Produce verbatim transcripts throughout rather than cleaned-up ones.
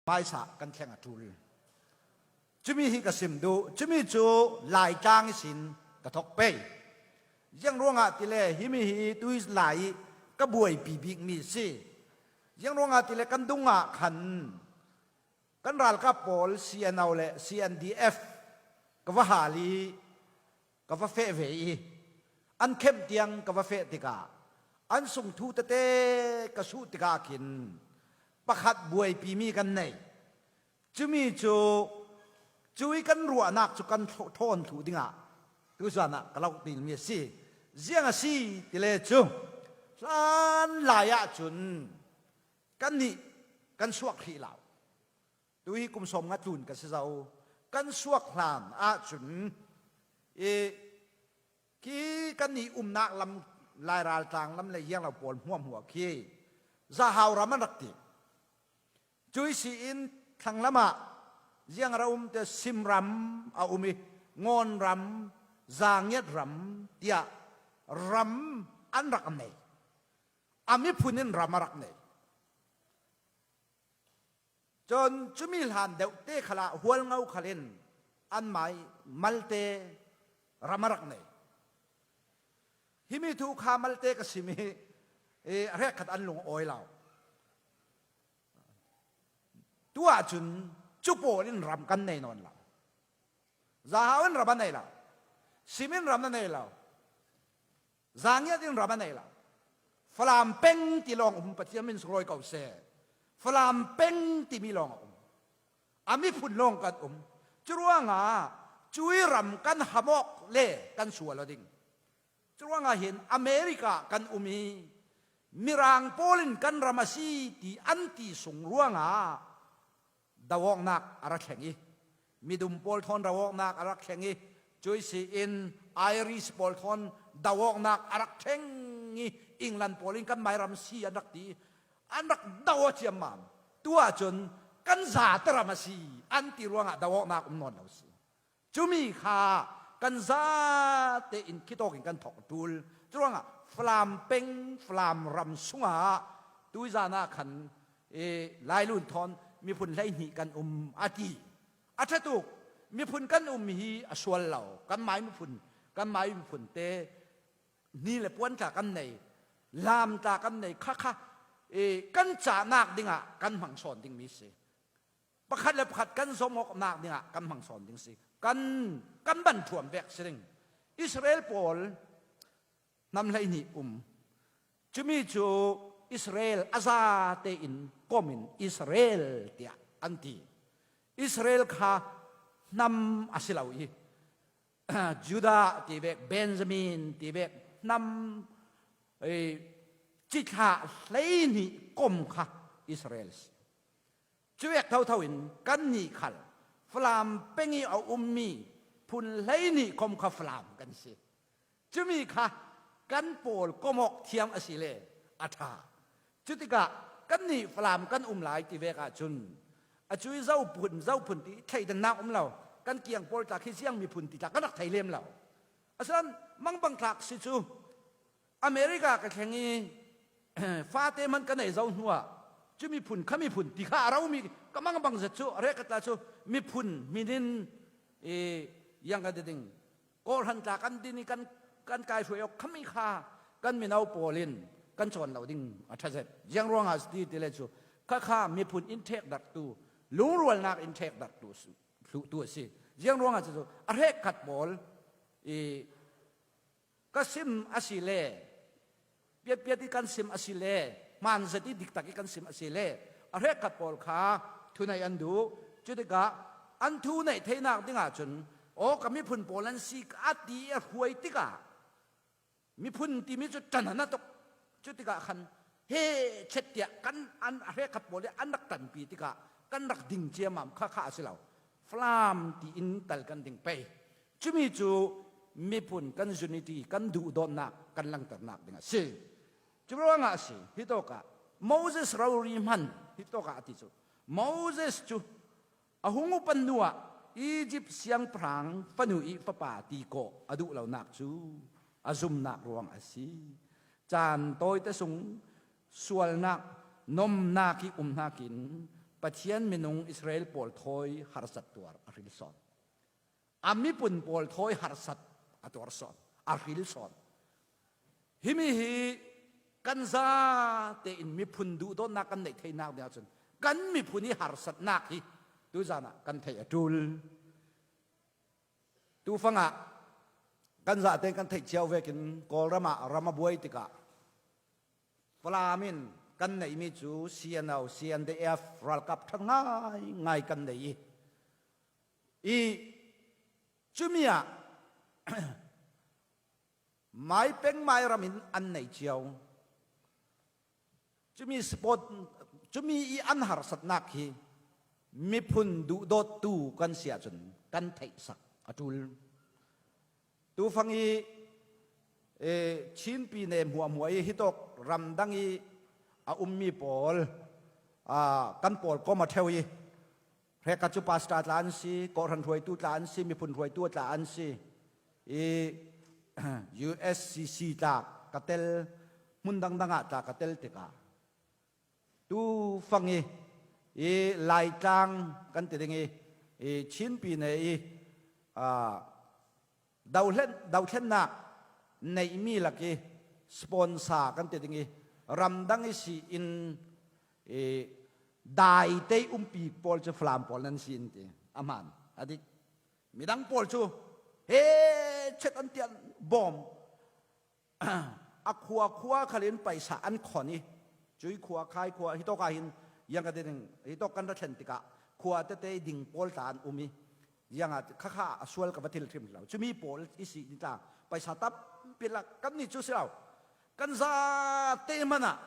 hmaisa kan thleng a ṭul. Cumi hi ka sim duh, cumi cu Laitlang ihsin ka thawk pei. Ziang ruangah tile himi hi tui lai ih ka buaipi bikmi a si. Ziang ruangah tile kan dungah khan kan ralkap pawl C N O le C N D F ka va hal ih ka va feh ve ih an khemh tiang ka va feh tikah an sung thu tete ka suh tikah khin pakhat buaipimi kan nei. Cumi cu cuih kan ruahnak cu kan thaw-, ṭhawn thluh dingah tuzan ah ka lo tilmi a si. Ziang a si tile cu hlan lai ahcun kannih kan suak hrih lo. Tu hi kum sawmnga tlun ka si zo. Kan suak hlan ahcun i khi kannih umnak lam, Lairal tlang lam le ziang lo pawl hmuahhmuah khi Zahau ram an rak ti. Cuih si in thlanglam ah ziang a ra um ti, Sim ram a um ih, Ngawn ram, Zangiat ram tiah ram an rak nei. A miphun in ram a rak nei. Cun cumi hlan deuhte khalah Hualngo khal in anmah ih malte ram a rak nei. Himi thu kha malte ka sim ih, eh, a hrekkhat an lung a awi lo. Tu ahcun cu pawl in ram kan nei nawn lo. Zahau in ram a nei lo. Sim in ram a nei lo. Zangiat in ram a nei lo. Falam peng ti lawng um, Pathian min sunglawi ko seh. Falam peng timi lawng a um. A miphun lawng kan um. Curuangah cuih ram kan hamawk le kan sual aw ding. Curuangah hin America kan um ih Mirang pawl in kan ram a si ti an ti sung ruangah do awknak a rak thleng ih, midum pawl thawn do awknak a rak thleng ih, cuih si in Irish pawl thawn do awknak a rak thleng ih, England pawl in kanmah ih ram si an rak ti, an rak do aw ciammam. Tu ahcun kan zate ram a si an ti ruangah do awknak um nawn lo si. Cumi kha kan zate in khitawk in kan thawk a ṭul. Curuangah Falam peng, Falam ram sungah tuizan ah khan, eh, Lailun thawn miphun hleihnih kan um a ti. A ṭha tuk, miphun kan um hi a sual lo. Kanmah ih miphun, kanmah ih miphun te ni le puan tla kan nei, lam tla kan nei, khakha, eh, kan cahnak dingah kan hmang sawn dingmi si. Pakhat le pakhat kan zom awknak dingah kan hmang sawn ding si. Kan, kan ban thuam vek si ding. Israel pawl hnam hleihnih um. Cumi cu Israel a zate in kom in Israel tiah an ti. Israel kha hnam a si lo ih, Judah ti vek, Benjamin ti vek, hnam, eh, cithlah hleihnih kom kha Israel si. Cuvek thotho in kannih khal Falam peng ih a ummi phun hleihnih kom kha Falam kan si. Cumi kha kan pawl kom awk thiam a si le a ṭha. Cutikah kannih Falam kan um lai ti vek ahcun a cuih zo phun, zo phun ti thleidannak um lo. Kan kiang pawl tla khi ziang miphun ti tla kan rak thei lem lo. Asinain mangbang tlak si cu America ka thleng ih fate hman ka nei zo hnuah cu miphun kha miphun ti kha a romi ka mangbang zet cu a hrekkhat tla cu miphun hmin in, eh, yang ka ti ding. Kawhhran tla kan din ih kan, kan kaihruai awk khami kha kan mino pawl in kan cawn lo ding a ṭha zet. Ziang ruangah a si ti tile cu khakha miphun in ṭhekdarhtu, lungrualnak in ṭhekdarhtu si, hluhtu a si. Ziang ruangah a si cu a hrekkhat pawl ih ka sim a si le, piatpiat ih kan sim a si le, hmaan zet ih diktak ih kan sim a si le, a hrekkhat pawl kha thuneih an duh. Cutikah an thuneih theinak dingah cun, aw, ka miphun pawl an si, a ti ih a hruai tikah miphun timi cu ṭan a na tuk. Cutikah khan he chet tiah kan an a hrekkhat pawl ih an rak ṭanpi tikah kan rak ding ciammam kha kha a si lo. Falam tiin tal kan ding pei. Cumi cu miphun kan unity, kan duhdawtnak kan langternak ding a si. Curuangah a si, hitawkah Moses rori hman, hitawkah a ti cu Moses cu a hung upan hnuah Egypt siangpahrang fanu ih fapa ti kawh a duh lonak cu a zumnak ruang a si. Caan tawite sung sualnak, nomnak ih um hnakin Pathian minung Israel pawl thawi harsat tuar a hril sawn. A miphun pawl thawi harsat a tuar sawn, a hril sawn. Himi hi kan zate in miphun duhdawtnak kan neih theinak ding ahcun kan miphun i harsatnak hi tuzan ah kan theih a ṭul. Tufangah kan zate in kan theih cio vekin Kawlram ah ram a buai tikah Falam in kan neihmi cu C N O, C N D F ralkap ṭhang ngaingai kan nei i, i cumi ah mai peng mai ram in an nei cio. Cumi sport, cumi i an harsatnak hi miphun duhdawttu kan si ahcun kan theihsak a ṭul. Tufang i, eh, Chinpi ne hmuahhmuah i hitawk ramdang i a ummi pawl, ah, kan pawl kom a ṭheu i, hrekkhat cu pastor tla an si, kawhhran hruaitu tla an si, miphun hruaitu tla an si. I U S C C tla ka tel, hmun dangdang ah tla ka tel tikah, tufang i, i Laitlang kan ti ding i, i Chinpi ne i, aa, dohlen-, dothlennak neihmi lak i sponsor kan ti ding i, ramdang i si in, i daite i umpi pawl cu Falam pawl nan si in ti a hmaan a dik. Midang pawl cu he chet an tian bawm. A khua khua khal in paisa an khon i, cui khua, khai khua, hitawk ah hin, yang ka ti ding, hitawk kan ra thlen tikah khua tete i ding pawl tla an um i, ziangah khakha a sual ka va thil hrim lo. Cumi pawl i si ni tla, paisa tampi lak kan ni cu si lo. Kan zate hmanh ah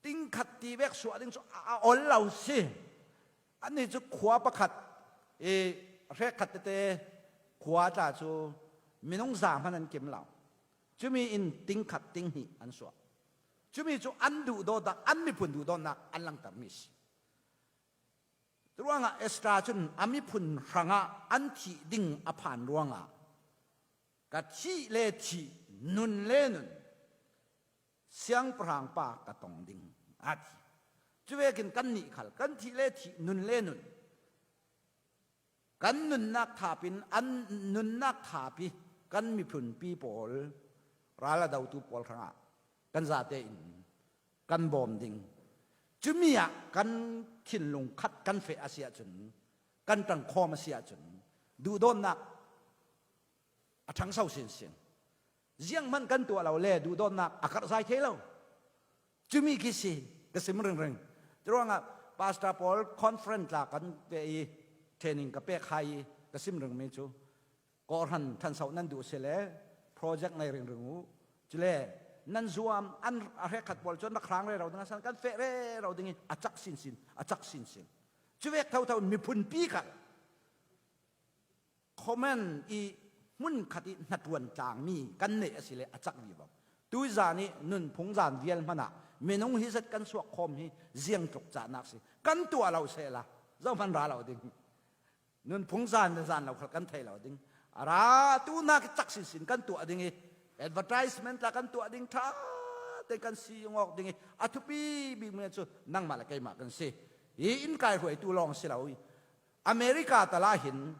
tingkhat ti vek suah ding cu a, a ol lo si. Annih cu khua pakhat i hrekkhat tete khua tla cu minung za hman an kim lo. Cumi in tingkhat ting hnih an suah. Cumi cu an duhdawtnak, an miphun duhdawtnak an langhtermi si. Curuangah Esther cun a miphun hrangah an thih ding a phan ruangah, "Ka thih le thih, nun le nun, siangpahrang pa ka tong ding," a ti. Cuvekin kannih khal kan thih le thih, nun le nun, kan nunnak thap in, an nunnak thap i kan miphunpi pawl, ral a dotu pawl hrangah kan zate in kan bawm ding. Cumi ah kan thinlung khat kan feh a si ahcun, kan ṭangkhawm a si ahcun, duhdawtnak a ṭhangso sinsin. Zianghman kan tuah lo le duhdawtnak a karhzai thei lo. Cumi khi si, ka sim ringring. Curuangah pastor pawl conference tla kan pe i training ka pek hai i ka sim ringmi cu, kawhhran ṭhanso nan duh si le project nei ringring u. Cule nan zuam an a hrekkhat pawl cu an rak hrang rero ding a san kan feh rero ding i a cak sinsin, a cak sinsin. Cuvek thotho miphunpi kha comment i hmunkhat i hnaṭuan tlangmi kan neih a si le a cak vivo. Tuizan i nunphung zan vial hmanh ah minung hi zet kan suak khawm hi ziangtluk cahnak si. Kan tuah lo sehla zohman ra lo ding. Nunphung zan le zan lo khal kan thei lo ding. A ra tunak i cak sinsin kan tuah ding i advertisement tla kan tuah ding, ṭha te kan si ngawk ding i a thupi bikmi cu nangmah le keimah kan si. Hi innkai hruaitu lawng si lo i America tal ah hin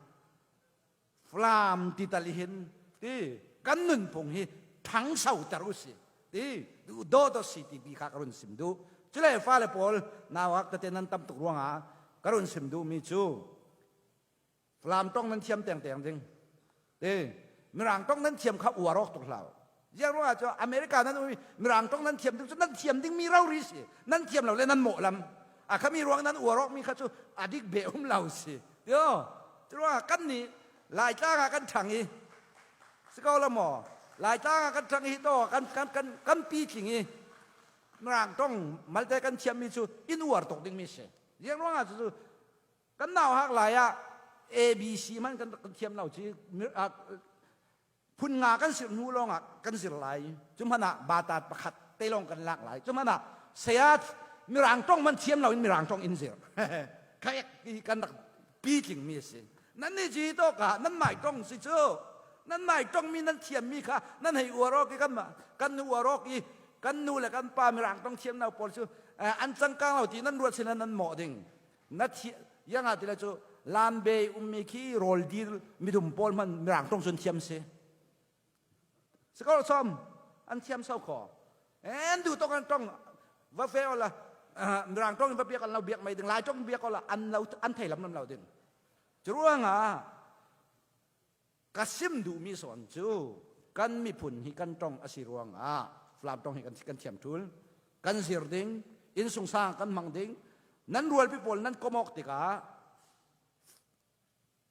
Falam ti tal i hin ti kan nunphung hi ṭhangsoter u si ti, duhdawt u si ti, ti kha ka run sim duh. Cule fale pawl, nauhak tete nan tam tuk ruangah ka run sim duhmi cu Falam ṭong nan thiam tengteng ding ti, Mirang ṭong nan thiam kha uar awk tuk hlah. Ziang ruangah cu America nan um i Mirang ṭong nan thiam ding cu nan thiam dingmi rori si. Nan thiam lo le nan mawh lam a khami ruang nan uar awkmi kha cu a dik beh um lo si. Tio, curuangah kannih Laitlang ah kan ṭhang i, si ko la maw? Laitlang ah kan ṭhang i, hitawk kan, kan, kan, kan pitling i Mirang ṭong malte kan thiammi cu in uar tuk dingmi si. Ziang ruangah cu, cu kan nauhak lai ah A B C hmanh kan, kan thiam lo ci, mi-, a, phun nga kan sirh hnu lawngah kan zir lai. Cu hmanh ah batat pakhat te lawng kan lak lai. Cu hmanh ah saya Mirang ṭong hmanh thiam loin Mirang ṭong in zir. Kha ek hi kan rak pitlingmi a si. Nannih cu hitawk ah nan mai ṭong si cu. Nan mai ṭongmi nan thiammi kha nan hei uar awk i kan, kan uar awk i kan nu le kan pa Mirang ṭong thiam lo pawl cu Eh, an cangkang lo ti nan ruat si nan, nan mawh ding. Na thi-, ziangah ti le cu, lam bei ummi khi rawl dil midum pawl hman Mirang ṭong cun thiam si. Si ko sawm, an thiam so kho. En duh tawk an ṭong, va fe awla, ah, Mirang ṭong in va biak an lo biak mai ding, Lai ṭong in biak awla an lo, an thei lam lam lo ding. Curuangah ka sim duhmi sawn cu kan miphun hi kan ṭong a si ruangah Falam ṭong hi kan, kan thiam ṭul, kan zir ding, innsungsang kan hmang ding, nan rualpi pawl nan kom awk tikah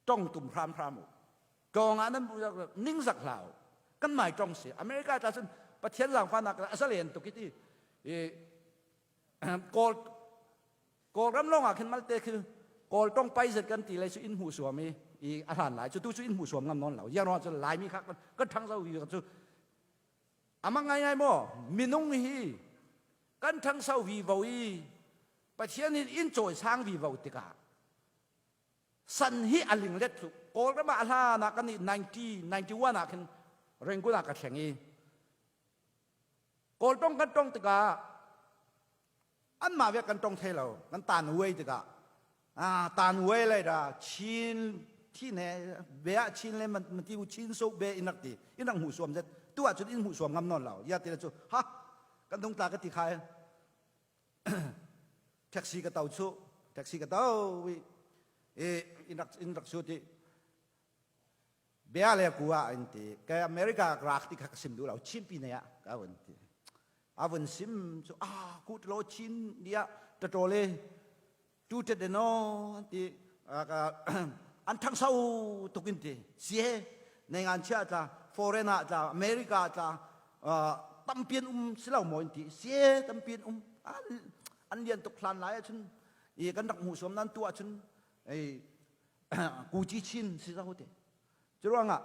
ṭong tum hramhram uh. Ṭawngah nan ningzak hlah uh. Kan mai ṭong si. America ta cun Pathian zaangfahnak a zalen tuk i ti. I, Kawl, Kawlram lawngah khin malte khi Kawl ṭong paizet kan ti lei cu in hmuhsuam i, i a hlan lai cu tu cu in hmuhsuam ngam nawn lo. Ziang ruangah cu Laimi kha kan, kan ṭhangso vivo cu a mang ngaingai maw? Minung hi kan ṭhangso vivo i Pathian in in cawisang vivo tikah san hi a linglet cu Kawlram ah a hlan ah kan i ninety, ninety one ah khin Rangoon ah ka thleng i Kawl ṭong kan ṭong tikah anmah vek kan ṭong thei lo, kan tan uai tikah, ah, tan uai lai ra, Chin, thi ne, bia Chin le man, man ti u Chin so be in rak ti, in rak hmuhsuam zet. Tu ah cun in hmuhsuam ngam nawn lo. Ya ti le cu, ha, kan dungtla ka ti kha. Taxi ka to cu, taxi ka to i, i, in rak, in rak sut i, bia le ku ah in ti, ka America rak ti kha ka sim duh lo, Chin pi ne ah ka vun ti. A vun sim cu, ah, ku tlo Chin dia, ta tlo le, tu te de no, ti, ah, ka, an ṭhangso tuk in ti, si he, nei ngan chia tla, foreign ah tla, America tla, ah, tampi an um si lo maw in ti, si he, tampi an um, an, an lian tuk hlan lai ah cun, i kan rak hmuhsuam nan tu ah cun, ei, ku ci Chin si zo te. Curuangah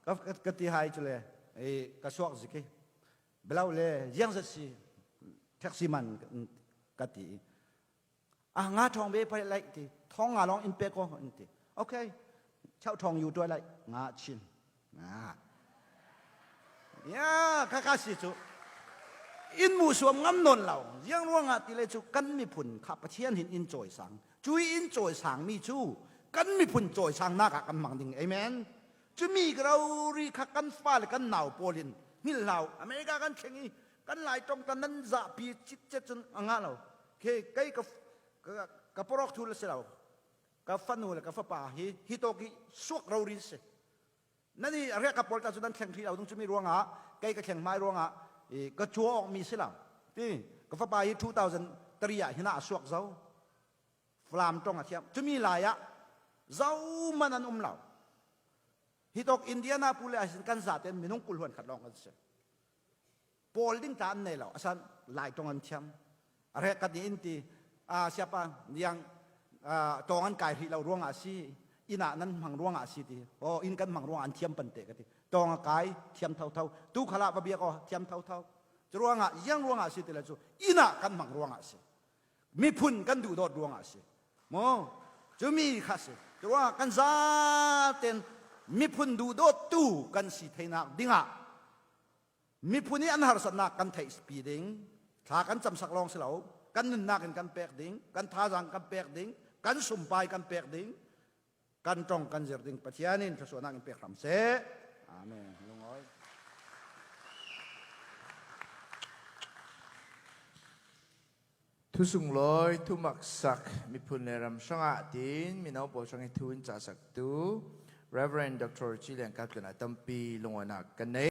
ka, ka, ka ti hai cu le, ei, ka suak zik hi. Belo le, ziang zat si, taxi man ka ti. Ah, nga thawng ve pah lai ti, thawng nga lawng in pek aw in ti. Okay, chau thawng yu tuai lai, nga Chin. Ah. Ya, kha kha si cu. In hmuhsuam ngam nawn lo. Ziang ruangah ti le cu kan miphun kha Pathian hin in cawisang. Cui in cawisangmi cu kan miphun cawisangnak ah kan hmang ding. Amen. Cumi ka rori kha kan fale kan nau pawl in hngilh hlah uh. America kan thleng i kan Lai ṭong ta nan zahpi citcet cun a ngah lo. Khe kei ka, ka, ka parok thu le si lo. Ka fanu le ka fapa hi, hi tawk i suak rori si. Nan i a riak ka pawl ta cu nan thleng hrih lo ding cumi ruangah, kei ka thleng hmai ruangah, i, ka cuah awkmi si lo. Ti, ka fapa hi two thousand three ah hinah a suak zo. Falam ṭong a thiam. Cumi lai ah zohman an um lo. Hi tawk Indianapolis ah hin kan zaten minung kulhuan khat lawng kan si. Pawl ding tla an nei lo, a san Lai ṭong an thiam. A rek ka ti in ti, ah, siapa, niang, ah, tawng an kai hrih lo ruangah a si, inn ah nan hmang ruangah a si ti. Aw, inn kan hmang ruangah an thiam pante ka ti. Tawng a kai, thiam thotho. Tu khalah va biak aw, thiam thotho. Cu ruangah, ziang ruangah a si ti le cu, inn ah kan hmang ruangah a si. Miphun kan duhdawt ruangah a si. Maw? Cumi kha a si. Cu ruangah kan zaten miphun duhdawttu kan si theinak dingah miphun i an harsatnak kan theihpi ding, thla kan camsak lawng si lo, kan nunnak in kan pek ding, kan thazaang kan pek ding, kan sumpai kan pek ding, kan ṭong kan zir ding Pathian in thluasuahnak in pek hram seh. Amen. Lungawi. Thu sunglawi, thu maksak, miphun le ram hrangah tiin mino pawl hrang i thu in cahsaktu Reverend Doctor Ci Lian Kap tlunah tampi lungawinak kan nei.